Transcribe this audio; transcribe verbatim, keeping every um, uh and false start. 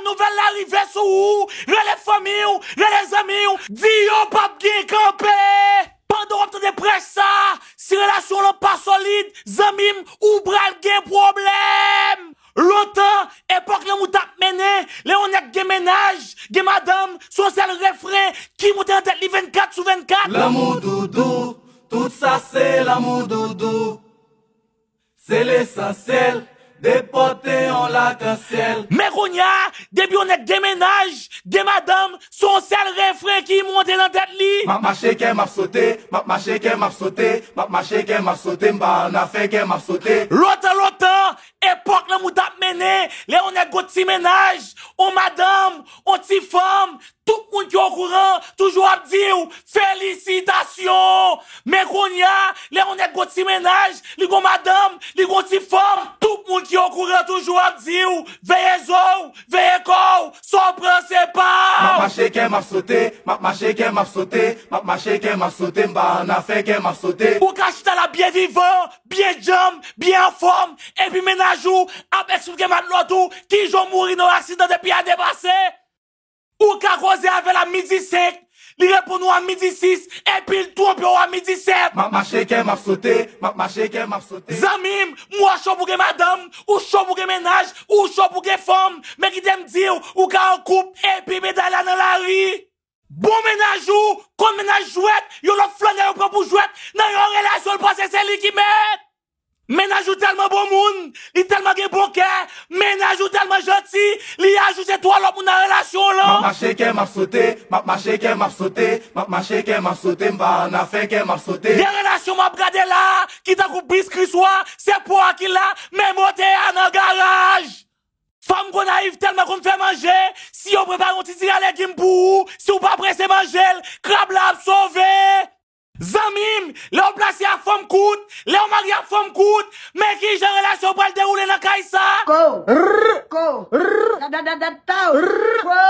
Nouvèl la rive sou ou, rele fanmi w, rele zanmi w, di yo p ap gen kanpe. Pandan w ap tande prèch sa, si relasyon w lan pa solid, zanmi m, ou pral gen pwoblèm. Lontan, epòk lanmou t ap mennen, lè yon nèg gen mennaj, gen madanm, se yon sèl refren ki monte nan tèt li vennkat sou vennkat. Lanmou doudou, tout sa se lanmou doudou. Se lesansyèl, depòte yon lakansyèl. Men kounye a, depi yon nèg gen mennaj, gen madanm, se yon sèl refren ki monte nan tèt li. M ap mache, kè m ap sote, m ap mache, kè m ap sote, m ap mache, kè m ap sote, m pa annafè, kè m ap sote. Lontan, lontan, epòk lanmou t ap mennen, lè yon nèg gon ti mennaj, yon madanm, yon ti fanm, tout moun ki okouran toujou ap di w felisitasyon. Men kounye a, lè yon nèg gon ti mennaj, li gon madanm, li gon ti fanm, tout moun ki okouran toujou ap di w veye zo w, veye kò w, sa w pran se pa w. M ap mache, kè m ap sote, m ap mache, kè m ap sote, m ap mache, kè m ap sote, m pa annafè, kè m ap sote. Ou ka chita la byen vivan, byen djanm, byen anfòm, epi mennaj ou ap eksplike matlòt ou kijan w mouri nan yon aksidan depi ane pase. Ou ka koze avè l a midi senk, li reponn ou a midi sis, epi l twonpe w a midi sèt. M ap mache, kè m ap sote, m ap mache, kè m ap sote. Zanmi m, m wè w cho pou gen madanm, ou cho pou gen mennaj, ou cho pou gen fanm, men kite m di w, ou ka an koup, epi medal la nan lari. Bon mennaj ou, konn mennaj jwèt, yon lòt flannè yo pran pou jwèt, nan yon relasyon l panse se li ki mèt. Mennaj ou tèlman bon moun, li tèlman gen bon kè, mennaj ou tèlman janti, li ajoute twa lòt moun nan relasyon w lan. M ap mache, kè m ap sote, m ap mache, kè m ap sote, m ap mache, kè m ap sote, m pa annafè, kè m ap sote. Gen relasyon m ap gade la, ki tankou bris kriswa, se po a ki la, men motè a nan garaj. Fanm gwo nayiv tèlman konn fè manje, si yo prepare yon ti tira legim pou ou, si w pa prese manje l, krab la ap sove. Zanmi m, lè w plase ak fanm kout, lè w marye ak fanm kout, men kijan relasyon w pral dewoule nan kay sa? Ko, rr, ko, rr, da, da, da, da, taw, rr, ko.